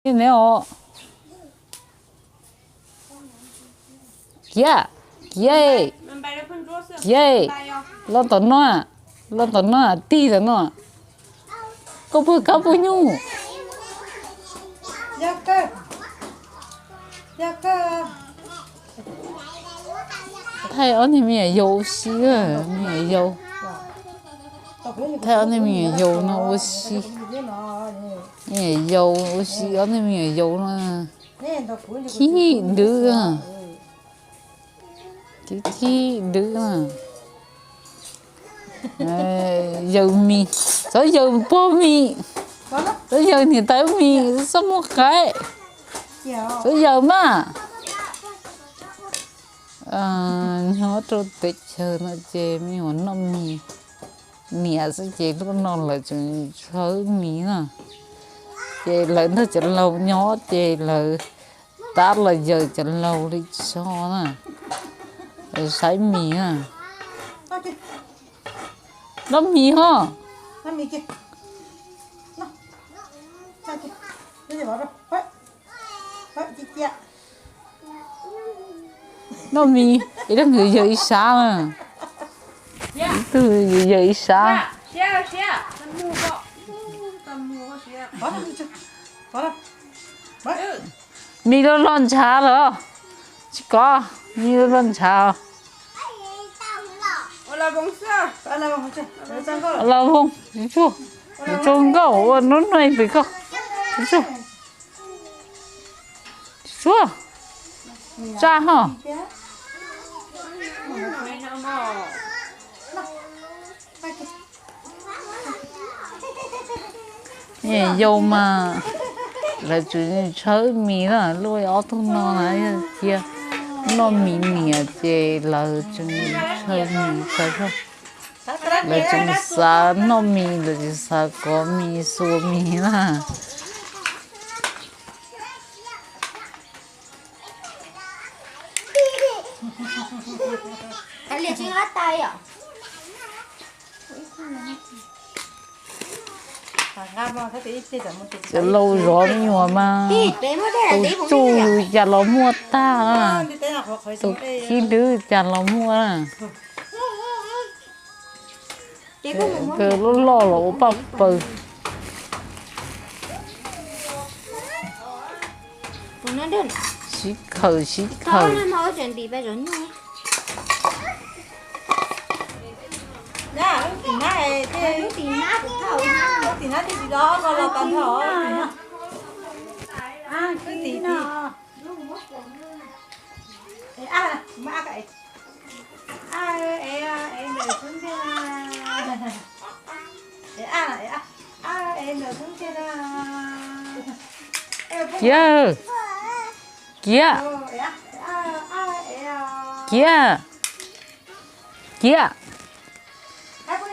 Neb os, kiav, kiav, kiav, los tom no, los tom no, tig tom no. Koj puas kab puas nyuj? Thaij ob niag me nyuam yaus ua si, me nyuam yaus. Thaij ob niag me nyuam yaus no ua si. Me nyuam yaus ua si, ob niag me nyuam yaus no. Khib dwb, khib dwb. Yaws mis, txhob yaws pog mis, txhob yaws niam tais mis, txhob muaj qaib, txhob yaws mas. Nyob rau teb chaws no ces me nyuam noj mis, niam xwb ces lub no lawv tseem tshawb mis na. Ces lawv nrog cov laus nyob ces lawv tab los yaws cov laus li tso na, saib mis na. Noj mis ho. Noj mis, ib leeg yaws ib sab na. Ib tug yaws ib sab. Mis loj loj ntshav los? Tsis kov, mis loj loj ntshav. Los voos, tsis tshua, tsis tshua nkauj ua nub nuj pem koj. Tsis tshua, tsis tshua, tsaj ho. Yau mas lawv tseem tshawb mis na, luaj ob tug no na yog cia noj mis niam ces lawv tseem tshawb mis tag zog. Lawv tseem xav noj mis, lawv tseem xav kov mis xuas mis na. Cov laus zov me nyuam mas tus tsuj cas los muaj tag, tus khib dwb cas los muaj na. Loj loj los ua paj paws. Sib khawm sib khawm. Kiav, kiav, kiav, kiav.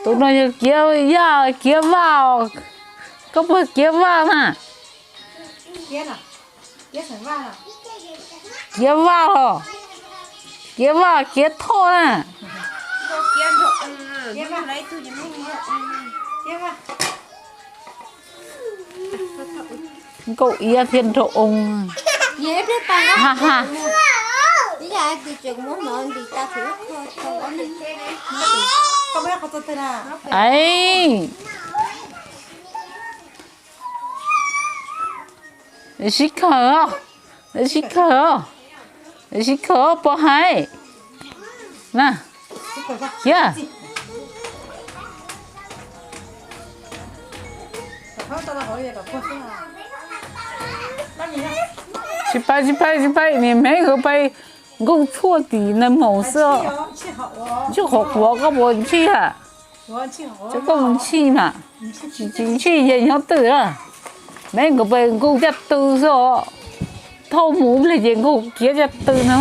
Tus no yog kiav yaj kiav vaj os. Koj puas kiav vaj na? Kiav vaj los? Kiav vaj kiav thoj na. Nkauj iab thiab nraug oo. Ha ha. Aib. Sib khawm os, sib khawm os, sib khawm os pov hais na. Kiav. Tsis pais, tsis pais, tsis pais, niam me nkawd pais nkaug tshuaj tim nais maum xwb. Ntshij qhuav qhuav koj puas ntshij a? Ces koj mus ntshij mas, tsis ntshij ces nyob twj na. Me nkawd pais nkaug caj tw xwb os. Thauj mus ib pliag ces nkaug kiav caj tw no.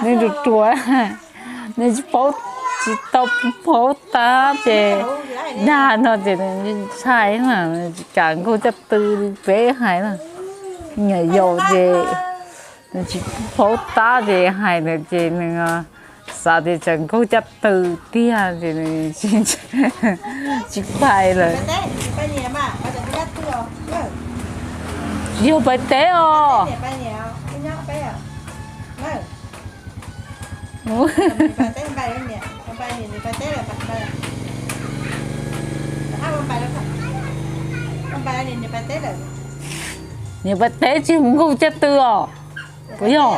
Nws ruam ruam, nws tsis paub, tsis tau paub tab ces dag no ces nws ntshai na, nws tsis kam nkaug caj tw li peb hais na. Nyuam yaus ces nws tsis paub tab ces hais ntawd ces nws Xav tias tsam nkaug caj tw tiag ces tsis pais lawm. Tsis yog pais teb os. Niam pais teb tsis mus nkaug caj tw os. Puas yog?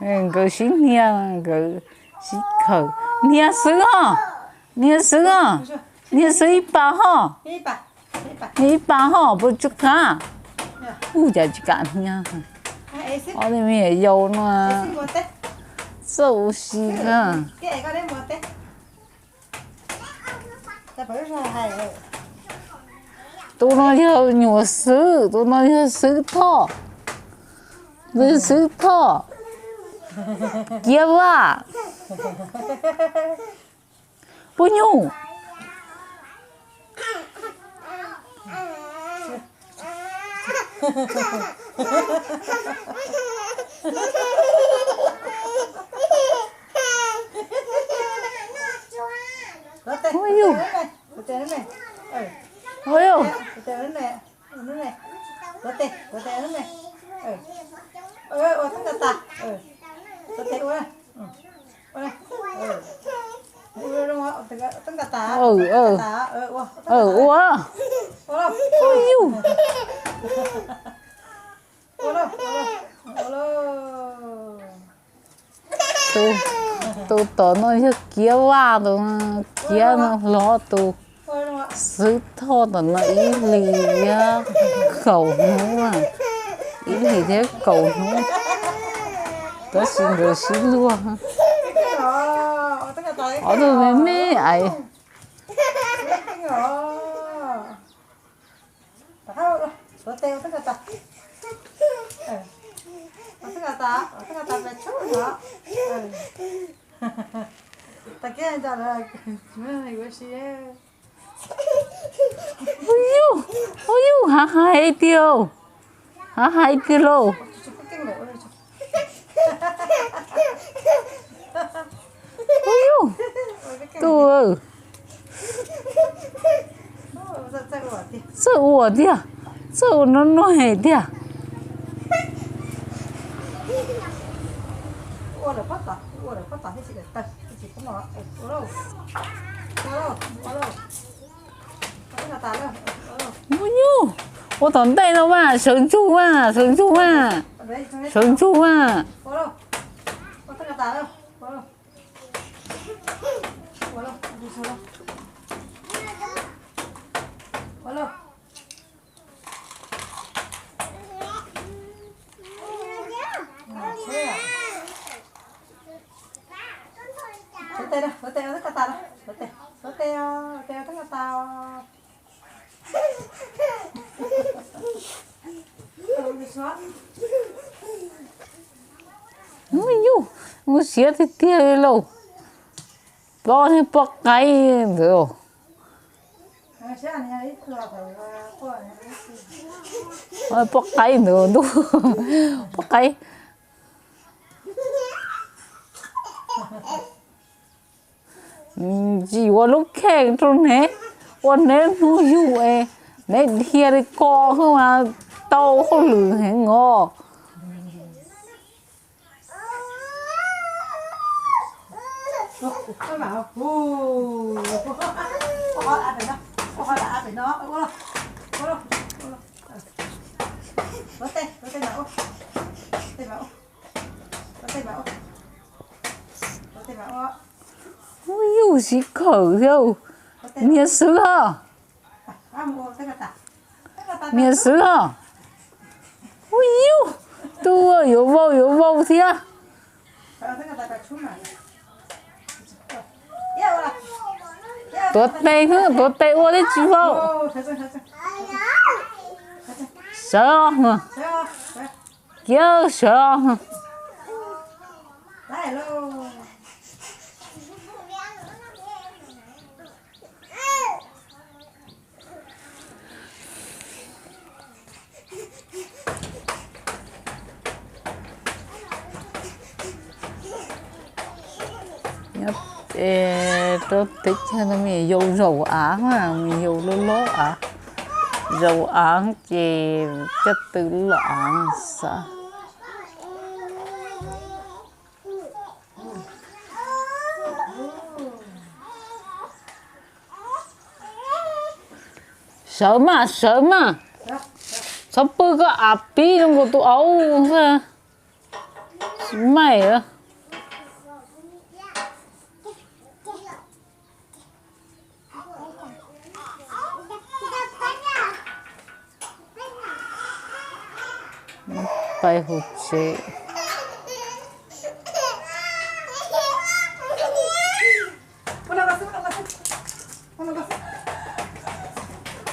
Nkawd sib hnia, nkawd sib khawm. Hnia xwb os, hnia xwb os, hnia xwb ib pas hos. Hnia ib pas hos, puas tsw qab? Kuj cas tsis kam hnia. Ob tug me nyuam yaus no txawj ua si na. Tus no yog nyuam xwb, tus no yog xwb Thoj. Tus xwb Thoj, Kiav Vaj, Pub Nyuj. Ua yug, ua yug. Ua, ua yug. Tus tom no yog Kiav Vaj, tus Kiav no hlob, tus xwb Thoj tom no ib hlis thiab kaum hnub, ib hlis thiab kaum hnub, tab sis nkawd sib luag. Ob tug me me ais. Ua yug, ua yug, hav hais tiag, hav hais tiag lauj. Ua yug, tus, txawj ua tiag, txawj ua no no he tiag. Ua yug, ua tom ntej no mas, sawv ntsug mas, sawv ntsug mas, sawv ntsug mas. Ub yug, muaj siab tiag tiag li lauj. Plob thiab poj qaib ntawd. Poj qaib ntawd ntuj, poj qaib. Tsis yuav lub khej rau neb, ua neb hnub yug es neb dhia li ko xwb mas tau hauj lwm heev os. Ub yug, sib khawm thiab, niag xwb os. Niag xwb os. Ub yug, tus yuav vau yuav vau thiab. Tuav tes, tuav tes ua thiab tsis vau. Sawv os. Yawg sawv. Nyob rau teb chaws no mas yau zaum av, mas yau loj loj av, zaum av ces coj tw los av xav. Sawv mas, sawv mas, txhob pw koj av pib zoo nkaus tus aub xwb. Tsis maij. Pais hauv tsev.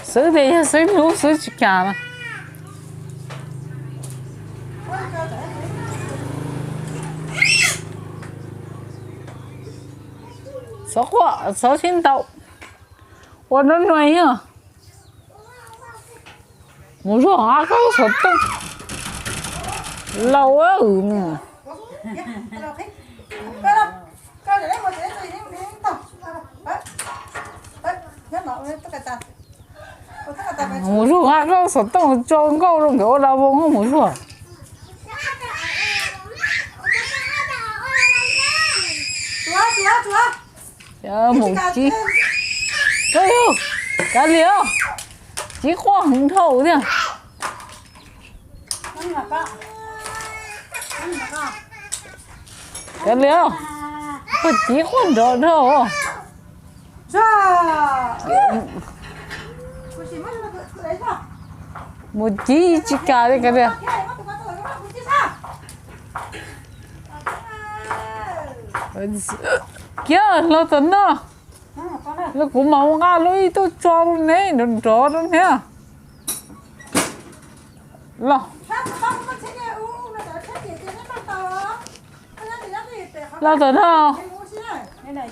Xwb tias yog xwb hlub xwb tsis kam na. Txhob quaj, txhob sib ntaus. Ua nruab nuav yog mus zuag qab xov tooj. Laus mus. Mus zuag qab xov tooj tso nkauj rau nkawd ua da voo mus zuag. Mus tib, kav liam, tib quaj heev dhau thiab. Kav liam, puag tib quaj nrov dhau. Mus tib tsis kam li kav liam. Kiag los tom no, los kuv mam mus nqa lub ib tug tso rau neb nrov nrov rau thiab. Los, los tom no,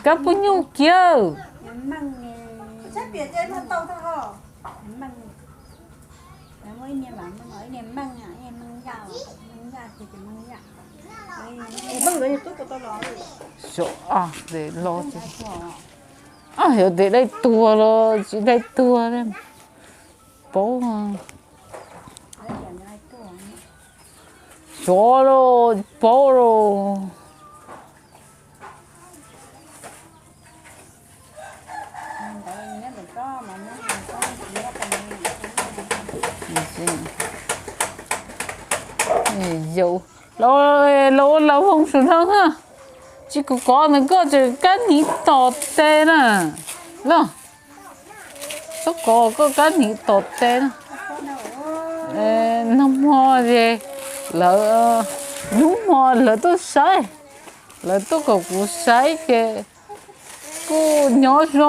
kab puj nyuj kiag. Xyov, tes los, yog tes dai tuag los tsis dai tuag paub. Xyov los paub los. Yau, los ua la voog saum no na. Tsis kov kov ntawm koj tseem kab hniv tom tes na. Los, txhob kov koj kab hniv tom tes na. Nag hmo ces lawv, hnub hmo lawv tuaj saib, lawv tuaj kom kuv saib ces kuj nyob zoo.